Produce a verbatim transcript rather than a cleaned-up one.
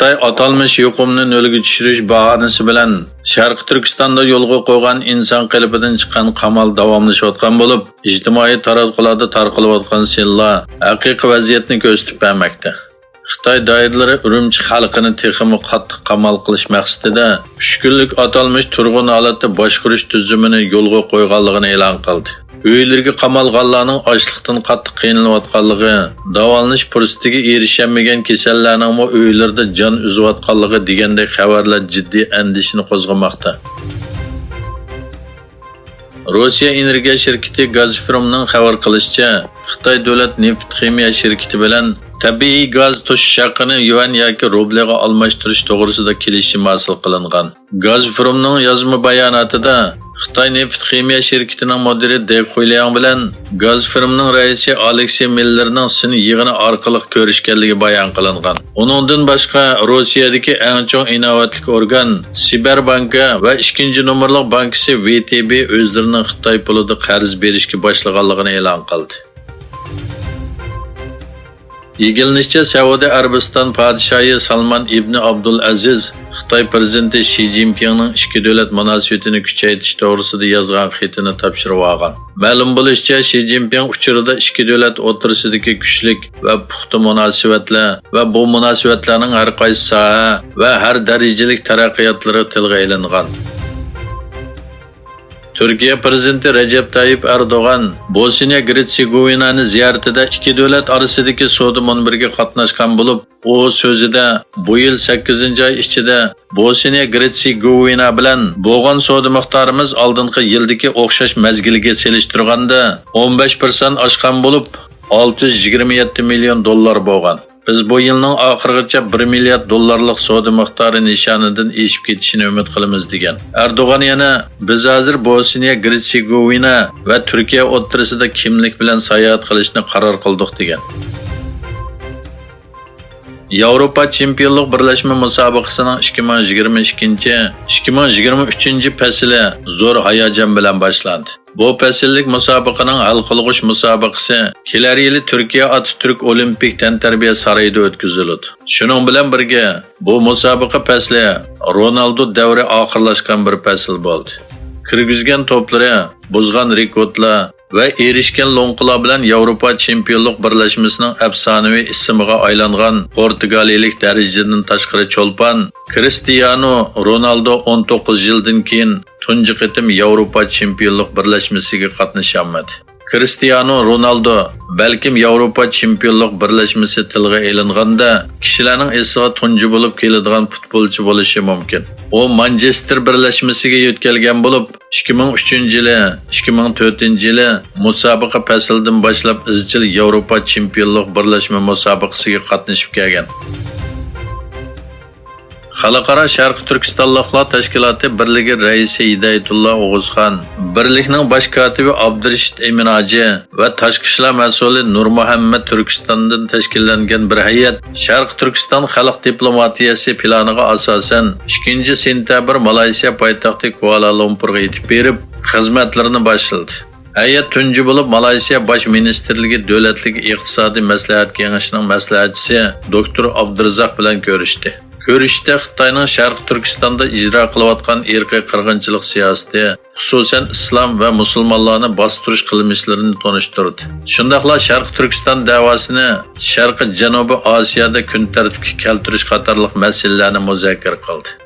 خىتاي ئاتالمىش يۇقۇمنى نۆلگە چۈشۈرۈش باھانىسى بىلەن شەرقىي تۈركىستاندا يولغا قويغان ئىنسان قېلىپىدىن چىققان قامال داۋاملىشىۋاتقان بولۇپ، ئىجتىمائىي تاراتقۇلاردا تارقىلىۋاتقان سىنلار ھەقىقىي ۋەزىيەتنى كۆرسىتىپ بەرمەكتە. خىتاي دائىرىلىرى ئۈرۈمچى خەلقىنى تېخىمۇ قاتتىق قامال قىلىش مەقسىتىدە ئۈچ كۈنلۈك ئاتالمىش تۇرغۇن ھالەتتە باشقۇرۇش تۈزۈمىنى يولغا قويغانلىقىنى ئېلان قىلدى. ئۆيلىرىگە قامالغانلارنىڭ ئاچلىقتىن قاتتىق قىينىلىۋاتقانلىقى، داۋالىنىش پۇرسىتىگە ئېرىشەلمىگەن كېسەللەرنىڭمۇ ئۆيلىرىدە جان ئۈزۈۋاتقانلىقى دېگەندەك خەۋەرلەر جىددىي ئەندىشىنى قوزغىماقتا. روسىيە ئېنېرگىيە شىركىتى گازپرومنىڭ خەۋەر قىلىشىچە، خىتاي دۆلەت نېفىت خىمىيە شىركىتى بىلەن تەبىئىي گاز توشۇش ھەققىنى يۈەن ياكى روبلىغا ئالماشتۇرۇش توغرىسىدا كېلىشىم ھاسىل قىلىنغان. گازپرومنىڭ يازما باياناتىدا خىتاي نېفىت خىمىيە شىركىتىنىڭ مۇدىرى دې خۇيلياڭ بىلەن گازپرومنىڭ رەئىسى ئالېكسېي مىللېرنىڭ سىن يىغىنى ئارقىلىق كۆرۈشكەنلىكى بايان قىلىنغان. ئۇنىڭدىن باشقا، روسىيەدىكى ئەڭ چوڭ ئىناۋەتلىك ئورگان سىبېربانكا ۋە ئىككىنچى نومۇرلۇق بانكىسى ۋې تې بې ئۆزلىرىنىڭ خىتاي پۇلىدا قەرز بېرىشكە باشلىغانلىقىنى ئېلان قىلدى. ئىگىلىنىشىچە، سەئۇدى ئەرەبىستان پادىشاھى سالمان ئىبنى ئابدۇلئەزىز خىتاي پىرېزىدېنتى شى جىنپىڭنىڭ ئىككى دۆلەت مۇناسىۋىتىنى كۈچەيتىش توغرىسىدا يازغان خېتىنى تاپشۇرۇۋالغان. مەلۇم بولۇشىچە، شى جىنپىڭ ئۇچۇرىدا ئىككى دۆلەت ئوتتۇرىسىدىكى كۈچلۈك ۋە پۇختا مۇناسىۋەتلەر ۋە بۇ مۇناسىۋەتلەرنىڭ ھەر قايسى ساھە ۋە ھەر دەرىجىلىك تەرەققىياتلىرى تىلغا ئېلىنغان. تۈركىيە پىرېزىدېنتى رەجەپ تايىپ ئەردوغان بوسنىيە گېرتسېگوۋىنانى زىيارىتىدە ئىككى دۆلەت ئارىسىدىكى سودا مۇنبىرىگە قاتناشقان بولۇپ، ئۇ سۆزىدە، بۇ يىل سەككىزىنچى ئاي ئىچىدە بوسنىيە گېرتسېگوۋىنا بىلەن بولغان سودا مىقدارىمىز ئالدىنقى يىلدىكى ئوخشاش مەزگىلگە سېلىشتۇرغاندا ئون بەش پىرسەنت ئاشقان بولۇپ، ئالتە يۈز يىگىرمە يەتتە مىليون دوللار بولغان. بىز بۇ يىلنىڭ ئاخىرىغىچە بىر مىليارد دوللارلىق سودا مىقدارى نىشانىدىن ئېشىپ كېتىشىنى ئۈمىد قىلىمىز، دېگەن. ئەردوغان يەنە، بىز ھازىر بوسنىيە گېرتسېگوۋىنا ۋە تۈركىيە ئوتتۇرىسىدا كىملىك بىلەن ساياھەت قىلىشنى قارار قىلدۇق، دېگەن. ياۋروپا چېمپىيونلۇق بىرلەشمە مۇسابىقىسىنىڭ ئىككى مىڭ يىگىرمە ئىككىنچى، ئىككى مىڭ يىگىرمە ئۈچىنچى پەسلى زور ھاياجان بىلەن باشلاندى. بۇ پەسىللىك مۇسابىقىنىڭ ھەل قىلغۇچ مۇسابىقىسى كېلەر يىلى تۈركىيە ئاتاتۈرك ئولىمپىك تەنتەربىيە سارىيىدا ئۆتكۈزۈلىدۇ. شۇنىڭ بىلەن بىرگە، بۇ مۇسابىقە پەسلى رونالدو دەۋرى ئاخىرلاشقان بىر پەسىل بولدى. كىرگۈزگەن توپلىرى، بۇزغان رېكورتلار ۋە ئېرىشكەن لوڭقىلار بىلەن ياۋروپا چېمپىيونلۇق بىرلەشمىسىنىڭ ئەپسانىۋى ئىسمىغا ئايلانغان پورتۇگالىيىلىك دەرىجىدىن تاشقىرى چولپان كرىستىيانو رونالدو ئون توققۇز يىلدىن كېيىن تۇنجى قېتىم ياۋروپا چېمپىيونلۇق بىرلەشمىسىگە قاتنىشالمىدى. كرىستىيانو رونالدو بەلكىم ياۋروپا چېمپىيونلۇق بىرلەشمىسى تىلغا ئېلىنغاندا كىشىلەرنىڭ ئېسىغا تۇنجى بولۇپ كېلىدىغان پۇتبولچى بولۇشى مۇمكىن. ئۇ مانچېستېر بىرلەشمىسىگە يۆتكەلگەن بولۇپ، ئىككى مىڭ ئۈچىنچى يىلى، ئىككى مىڭ تۆتىنچى يىلى مۇسابىقە پەسلىدىن باشلاپ ئىزچىل ياۋروپا چېمپىيونلۇق بىرلەشمە مۇسابىقىسىگە قاتنىشىپ كەلگەن. خەلقئارا شەرقىي تۈركىستانلىقلار تەشكىلاتى بىرلىكى رەئىسى ھىدايەتۇللا ئوغۇزخان، بىرلىكنىڭ باش كاتىپى ئابدۇرېشىت ئىمىنھاجى ۋە تاشقى ئىشلار مەسئۇلى نۇرمۇھەممەت تۈركىستاندىن تەشكىللەنگەن بىر ھەيئەت شەرقىي تۈركىستان خەلق دىپلوماتىيەسى پىلانىغا ئاساسەن، ئىككىنچى سېنتەبىر مالايسىيا پايتەختى كۇئالالۇمپۇرغا يېتىپ بېرىپ، خىزمەتلىرىنى باشلىدى. ھەيئەت تۇنجى بولۇپ مالايسىيا باش مىنىستىرلىكى دۆلەتلىك ئىقتىسادىي مەسلىھەت كېڭىشىنىڭ مەسلىھەتچىسى دوكتور ئابدۇرزاق بىلەن كۆرۈشتى. كۆرۈشۈشتە خىتاينىڭ شەرقىي تۈركىستاندا ئىجرا قىلىۋاتقان ئىرقىي قىرغىنچىلىق سىياسىتى، خۇسۇسەن ئىسلام ۋە مۇسۇلمانلارنى باستۇرۇش قىلمىشلىرىنى تونۇشتۇردى. شۇنداقلا شەرقىي تۈركىستان دەۋاسىنى شەرقىي جەنۇبىي ئاسىيادا كۈن تەرتىپكە كەلتۈرۈش قاتارلىق مەسىلىلەرنى مۇزاكىرە قىلدى.